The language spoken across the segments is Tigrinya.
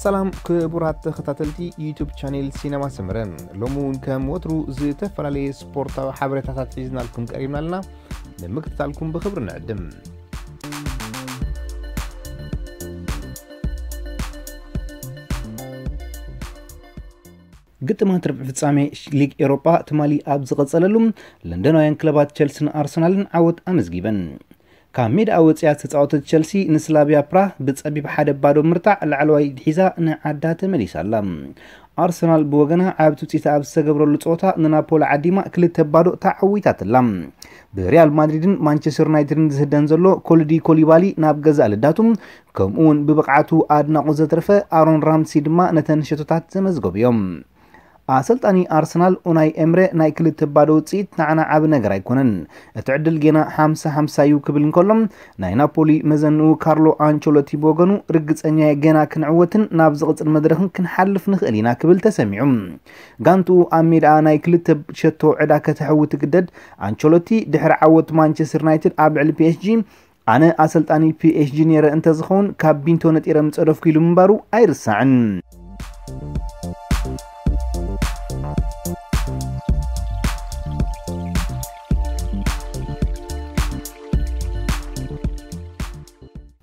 ሰላም ክቡራት ተኸታተልቲ ዩቱብ ቻኔል ሲነማ ሰመረ፣ ሎሚ እውን ከም ወትሩ ዝተፈላለየ ስፖርታዊ ሓበሬታታት ሒዝናልኩም ቀሪብና ኣለና። ንምክትታልኩም ብኽብሪ ንዕድም። ግጥማት ርብዒ ፍጻሜ ሊግ ኤውሮጳ ትማሊ ኣብ ዝቐጸለሉ፣ ለንደናውያን ክለባት ቸልሲን ኣርሰናልን ዓወት ኣመዝጊበን። ካብ ሜዳኣ ወጺኣ ዝተጻወተት ቸልሲ ንስላቪያ ፕራህ ብጸቢብ ሓደ ባዶ ምርታዕ ላዕለዋይ ሒዛ ንዓዳ ተመሊሳ ኣላ። ኣርሰናል ብወገና ዓቢ ትውጺት ኣብ ዝተገብረሉ ጸወታ ንናፖሊ ዓዲማ ክልተ ባዶ ተዓዊታትላ። ብሪያል ማድሪድን ማንቸስተር ዩናይትድን ዝህደን ዘሎ ኮልዲ ኮሊባሊ ናብ ገዛእ ልዳቱ፣ ከምኡ እውን ብብቕዓቱ ኣድናቖት ዘትረፈ ኣሮን ራምሲ ድማ ነተን ሸቶታት ዘመዝገቡ እዮም። ኣሰልጣኒ ኣርሰናል ኡናይ ኤምረ ናይ ክልተ ባዶ ውጽኢት ንዓና ዓቢ ነገር ኣይኮነን፣ እቲ ዕድል ጌና ሓምሳ ሓምሳ እዩ ክብል እንከሎ፣ ናይ ናፖሊ መዘንኡ ካርሎ ኣንቸሎቲ ብወገኑ ርግጸኛ እየ ጌና ክንዕወትን ናብ ዝቕጽል መድረኽን ክንሓልፍ ንኽእል ኢና ክብል ተሰሚዑ። ጋንትኡ ኣብ ሜዳኣ ናይ ክልተ ሸቶ ዕዳ ከተሕዊ ትግደድ። ኣንቸሎቲ ድሕሪ ዓወት ማንቸስተር ዩናይትድ ኣብ ልዕሊ ፒኤስጂ፣ ኣነ ኣሰልጣኒ ፒኤስጂ ነይረ እንተዝኸውን ካብ ቢንቶ ነጢረ ምጸደፍኩ ኢሉ ምንባሩ ኣይርሳዕን።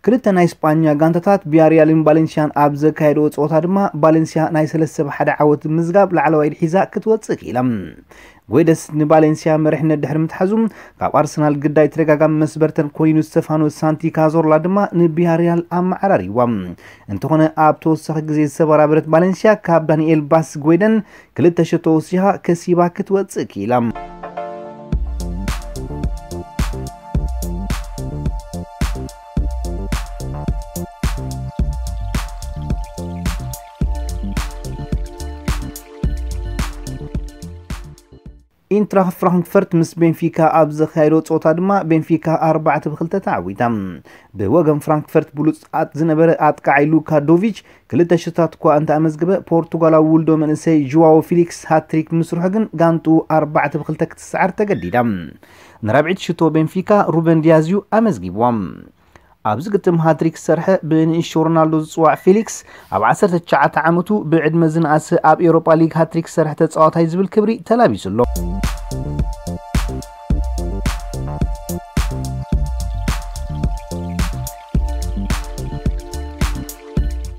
ክልተ ናይ ስጳኛ ጋንታታት ቢያሪያልን ባሌንሲያን ኣብ ዘካየድዎ ጸወታ ድማ ባሌንሲያ ናይ ሰለስተ ብ ሓደ ዓወት ብምዝጋብ ላዕለዋይ ሒዛ ክትወጽእ ክኢላ። ጎይደስ ንባሌንሲያ መሪሕነት ድሕሪ ምትሓዙ፣ ካብ ኣርሰናል ግዳይ ተደጋጋሚ መስበርተን ኮይኑ ስቴፋኖ ሳንቲ ካዞርላ ድማ ንቢያሪያል ኣመዓራሪዋ። እንተኾነ ኣብ ተወሳኺ ግዜ ዝተበራበረት ባሌንሲያ ካብ ዳንኤል ባስ ጎይደን ክልተ ሸቶ ወሲኻ ከሲባ ክትወጽእ ክኢላ። ኢንትራኽት ፍራንክፈርት ምስ ቤንፊካ ኣብ ዘካየዶ ጸወታ ድማ ቤንፊካ ኣርባዕተ ብክልተ ተዓዊታ። ብወገን ፍራንክፈርት ብሉጽ ኣት-፣ ዝነበረ ኣጥቃዓይ ሉካ ዶቪች ክልተ ሽታት እኳ እንተ ኣመዝገበ፣ ፖርቱጋላዊ ውልዶ መንእሰይ ዥዋዎ ፊሊክስ ሃትሪክ ምስርሑ ግን ጋንትኡ ኣርባዕተ ብክልተ ክትስዓር ተገዲዳ። ንራብዒት ሽቶ ቤንፊካ ሩበን ዲያዝ እዩ ኣመዝጊብዋ። ኣብዚ ግጥም ሃትሪክ ዝሰርሐ ብንእሽቶ ሮናልዶ ዝጽዋዕ ፊሊክስ፣ ኣብ ዓሰርተ ትሽዓተ ዓመቱ ብዕድመ ዝነኣሰ ኣብ ኤውሮጳ ሊግ ሃትሪክ ዝሰርሐ ተጻዋታይ ዝብል ክብሪ ተላቢሱ ኣሎ።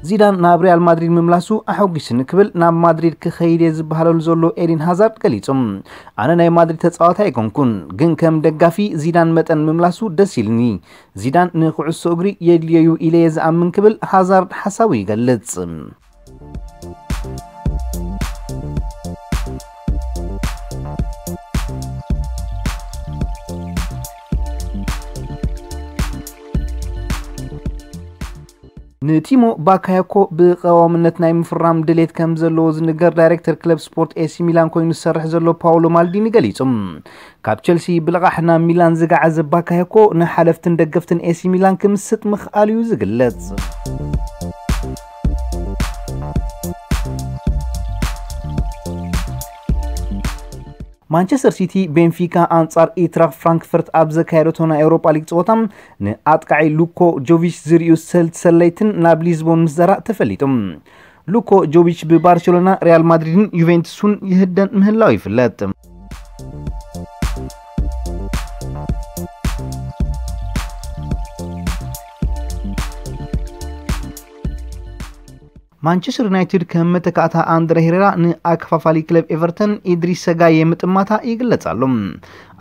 ዚዳን ናብ ሪያል ማድሪድ ምምላሱ ኣሐጒስኒ ክብል ናብ ማድሪድ ክኸይድ እየ ዝበሃለሉ ዘሎ ኤዲን ሃዛርድ ገሊጹ። ኣነ ናይ ማድሪድ ተጻዋታይ ኣይኮንኩን፣ ግን ከም ደጋፊ ዚዳን መጠን ምምላሱ ደስ ኢልኒ። ዚዳን ንኩዕሶ እግሪ የድልዮ እዩ ኢለ እየ ዝኣምን ክብል ሃዛርድ ሓሳቡ ይገልጽ። ንቲሞ ባካዮኮ ብቐዋምነት ናይ ምፍራም ድሌት ከም ዘለዎ ዝንገር ዳይሬክተር ክለብ ስፖርት ኤሲ ሚላን ኮይኑ ዝሰርሕ ዘሎ ፓውሎ ማልዲኒ ገሊጹ። ካብ ቸልሲ ብልቓሕ ናብ ሚላን ዝገዓዘ ባካዮኮ ንሓለፍትን ደገፍትን ኤሲ ሚላን ክምስጥ ምኽኣሉ እዩ ዝግለጽ። ማንቸስተር ሲቲ ቤንፊካ ኣንጻር ኢንትራክት ፍራንክፈርት ኣብ ዘካየደቶ ናይ ኤውሮፓ ሊግ ጸወታ ንኣጥቃዒ ሉኮ ጆቪች ዝርእዩ ሰልቲ ሰለይትን ናብ ሊዝቦን ምስ ዘራ ተፈሊጡ። ሉኮ ጆቪች ብባርሴሎና፣ ሪያል ማድሪድን ዩቬንቱስን ይህደን ምህላው ይፍለጥ። ማንቸስተር ዩናይትድ ከም መተካእታ ኣንድረ ሄሬራ ንኣከፋፋሊ ክለብ ኤቨርተን ኢድሪስ ሰጋዬ ምጥማታ ይግለጽ ኣሎ።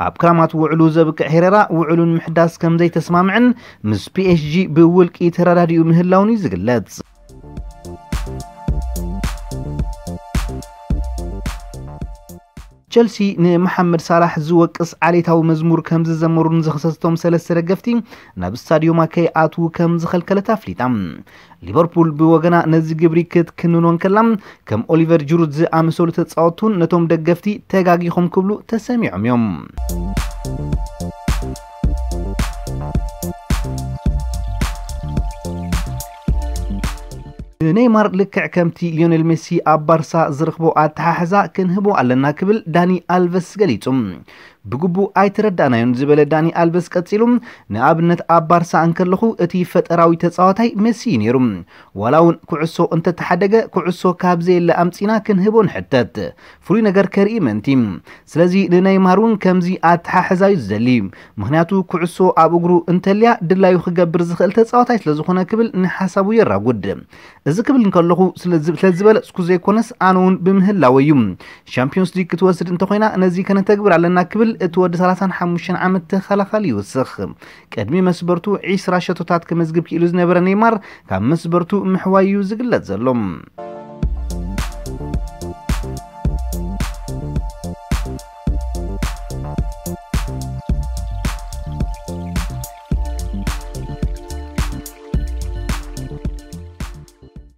ኣብ ክራማት ውዕሉ ዘብቅዕ ሄሬራ ውዕሉ ንምሕዳስ ከም ዘይተስማምዐን ምስ ፒኤስጂ ብውልቂ ተረዳዲኡ ምህላውን እዩ ዝግለጽ። ቸልሲ ንመሓመድ ሳላሕ ዝወቅስ ዓሌታዊ መዝሙር ከም ዝዘመሩ ንዝኸሰቶም ሰለስተ ደገፍቲ ናብ ስታድዮማ ከይኣትዉ ከም ዝኸልከለት ኣፍሊጣ። ሊቨርፑል ብወገና ነዚ ግብሪ ክትክንኖ እንከላ፣ ከም ኦሊቨር ጅሩድ ዝኣመሰሉ ተጻወትቱን ነቶም ደገፍቲ ተጋጊኹም ክብሉ ተሰሚዖም እዮም። ንኔይማር ልክዕ ከምቲ ሊዮኔል ሜሲ ኣብ ባርሳ ዝረኽቦ ኣተሓሕዛ ክንህቦ ኣለና ክብል ዳኒ ኣልቨስ ገሊጹ። ብግቡእ ኣይተረዳእናዮን ዝበለ ዳኒ ኣልቨስ ቀጺሉ፣ ንኣብነት ኣብ ባርሳ እንከለኹ እቲ ፈጠራዊ ተጻዋታይ መሲ እዩ ነይሩ። ዋላ እውን ኩዕሶ እንተተሓደገ፣ ኩዕሶ ካብ ዘየለ ኣምጺና ክንህቦ ንሕተት። ፍሉይ ነገር ከርኢ ምእንቲ። ስለዚ ንነይማር እውን ከምዚ ኣተሓሕዛ እዩ ዝደሊ። ምኽንያቱ ኩዕሶ ኣብ እግሩ እንተልያ ድላዩ ክገብር ዝኽእል ተጻዋታይ ስለ ዝኾነ ክብል ንሓሳቡ የራጉድ። እዚ ክብል እንከለኹ ስለ ዝብ-፣ ስለ ዝበለጽኩ ዘይኮነስ ኣነ እውን ብምህላወ እዩ። ሻምፒዮንስ ሊግ ክትወስድ እንተኾይና ነዚ ከነተግብር ኣለና ክብል እቲ ወዲ ሰላሳን ሓሙሽተን ዓመት ተኸላኻሊ ይውስኽ። ቅድሚ መስበርቱ ዒስራ ሸቶታት ክመዝግብ ክኢሉ ዝነበረ ኔይማር ካብ መስበርቱ ምሕዋይ እዩ ዝግለጽ ዘሎ።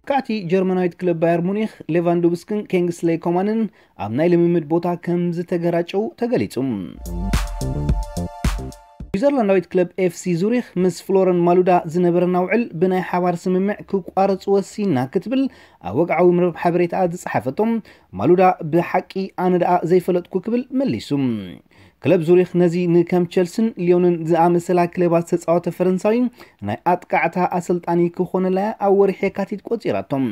ካዕቲ ጀርመናዊት ክለብ ባየር ሙኒኽ ሌቫንዶቭስክን ኪንግስሌይ ኮማንን ኣብ ናይ ልምምድ ቦታ ከም ዝተገራጨው ተገሊጹ። ስዊዘርላንዳዊት ክለብ ኤፍሲ ዙሪኽ ምስ ፍሎረን ማሉዳ ዝነበረና ውዕል ብናይ ሓባር ስምምዕ ክቋረጽ ወሲና ክትብል ኣብ ወግዓዊ መርበብ ሓበሬታ ዝጸሓፈቶም፣ ማሉዳ ብሓቂ ኣነ ደኣ ዘይፈለጥኩ ክብል መሊሱ። ክለብ ዙሪኽ ነዚ ንከም ቸልስን ሊዮንን ዝኣመሰላ ክለባት ዝተጻወተ ፈረንሳዊ ናይ ኣጥቃዕታ ኣሰልጣኒ ክኾነላ ኣብ ወርሒ የካቲት ቆጺራቶም።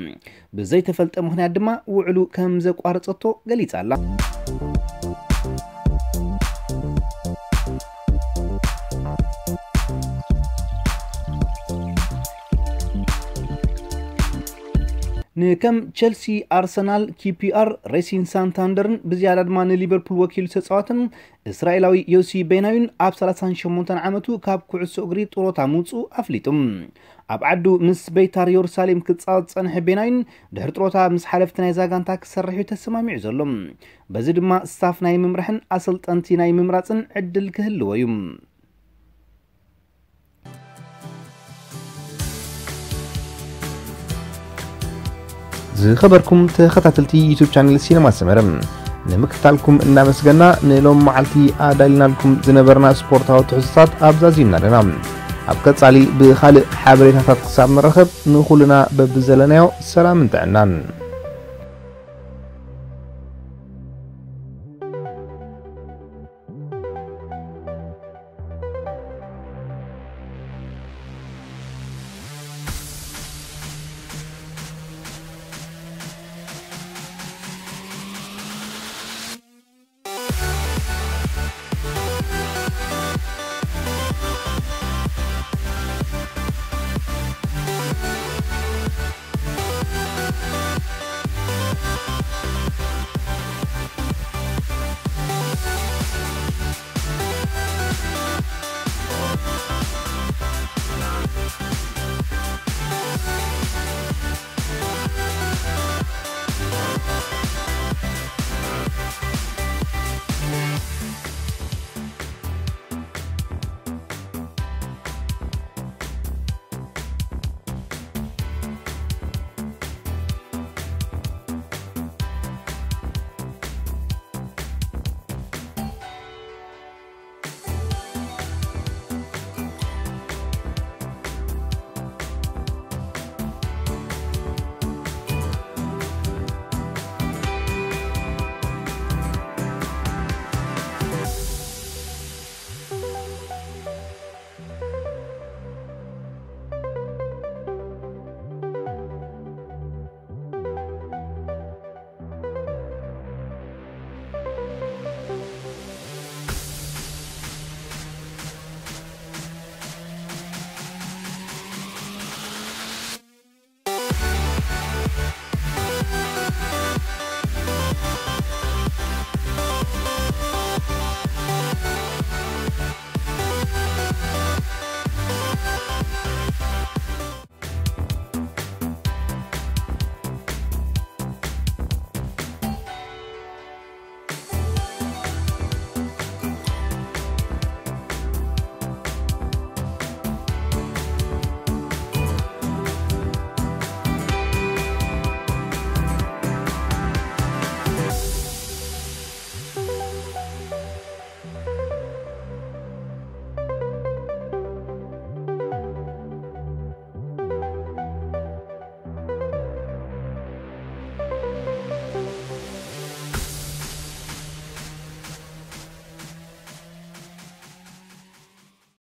ብዘይተፈልጠ ምኽንያት ድማ ውዕሉ ከም ዘቋረጸቶ ገሊጻ ኣላ። ንከም ቸልሲ፣ ኣርሰናል፣ ኪፒኣር፣ ሬሲን ሳንታንደርን ብዝያዳ ድማ ንሊቨርፑል ወኪሉ ዝተጻወተን እስራኤላዊ ዮሲ ቤናዩን ኣብ ሰላሳን ሸሞንተን ዓመቱ ካብ ኩዕሶ እግሪ ጥሮታ ምውጽኡ ኣፍሊጡ። ኣብ ዓዱ ምስ ቤታር የሩሳሌም ክጻወት ጸንሐ ቤናዩን ድሕሪ ጥሮታ ምስ ሓለፍቲ ናይዛ ጋንታ ክሰርሕ እዩ ተሰማሚዑ ዘሎ። በዚ ድማ ስታፍ ናይ ምምራሕን ኣሰልጠንቲ ናይ ምምራጽን ዕድል ክህልዎ እዩ። ዝኸበርኩም ተኸታተልቲ ዩቱብ ቻነል ሲነማ ሰመረ፣ ንምክትታልኩም እናመስገና ንሎም መዓልቲ ኣዳሊናልኩም ዝነበርና ስፖርታዊ ትሕዝቶታት ኣብዛዚምና ኣለና። ኣብ ቀጻሊ ብኻልእ ሓበሬታታት ክሳብ ንረኸብ ንኹልና በብዘለናዮ ሰላምን ጥዕናን።